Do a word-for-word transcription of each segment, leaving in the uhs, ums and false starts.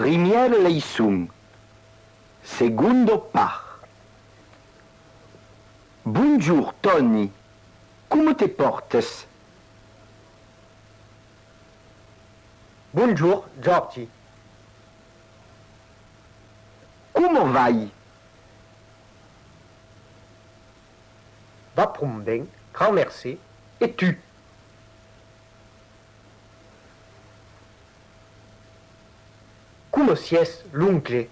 Primièra leiçon. Segonda part. Bonjorn, Tòni. Coma te pòrtes? Bonjorn, Jòrgi. Coma vai? Va pron ben, grand mercé. E tu? Coma siás, l'oncle?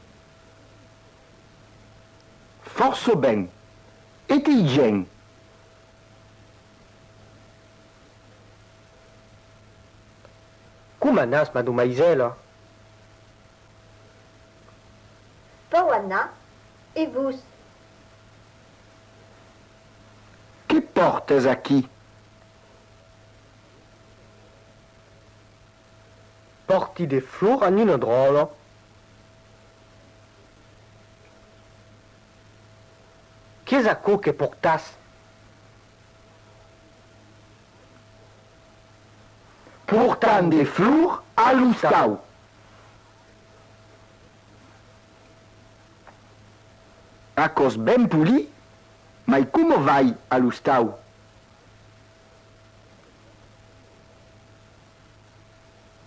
Fòrça ben. E tei gents? Coma anatz, madomaisèla? Pòu anar, e vos? Que pòrtes aquí? Pòrti de flors a una dròlla. Qu'es aquò que portatz? Portam de flors a l'ostau. Aquò's ben polit, mai coma vai a l'ostau?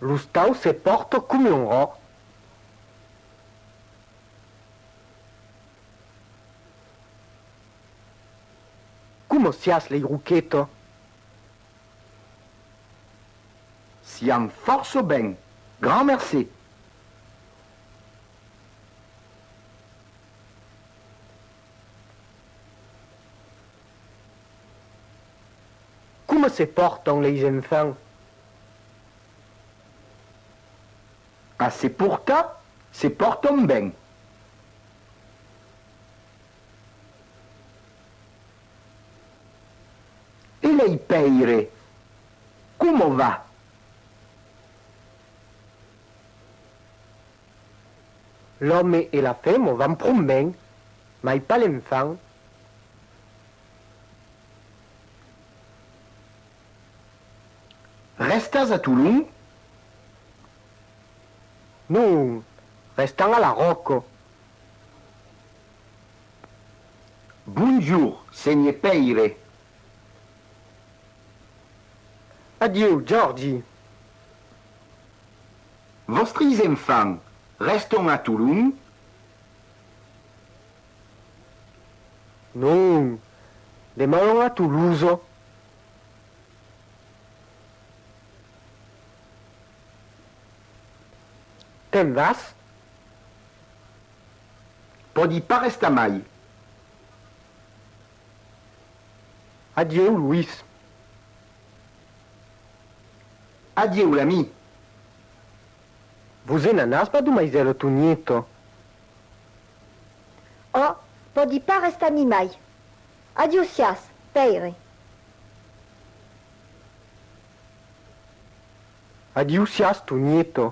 L'ostau se pòrta coma un ròc. Coma siatz, lei Roqueta? Siam fòrça ben, grand mercé. Coma se pòrtan leis enfants? A se portar, se pòrtan ben. E lei pèire, coma va? L'òme e la femna van pron ben, mai pas l'enfant. Restatz a Tolon? Non, restam a La Ròca. Bonjorn, sénher pèire. Adieu, Jòrgi. Vòstris enfants restan a Tolon? Non, demoran a Tolosa. Te'n vas? Pòdi pas restar mai. Adieu, Loís. Adieu, l'ami. Vos en anatz, madomaisèla Tonieta? Ò, pòdi pas restar-mi mai. Adiussiatz, pèire. Adiussiatz, Tonieta.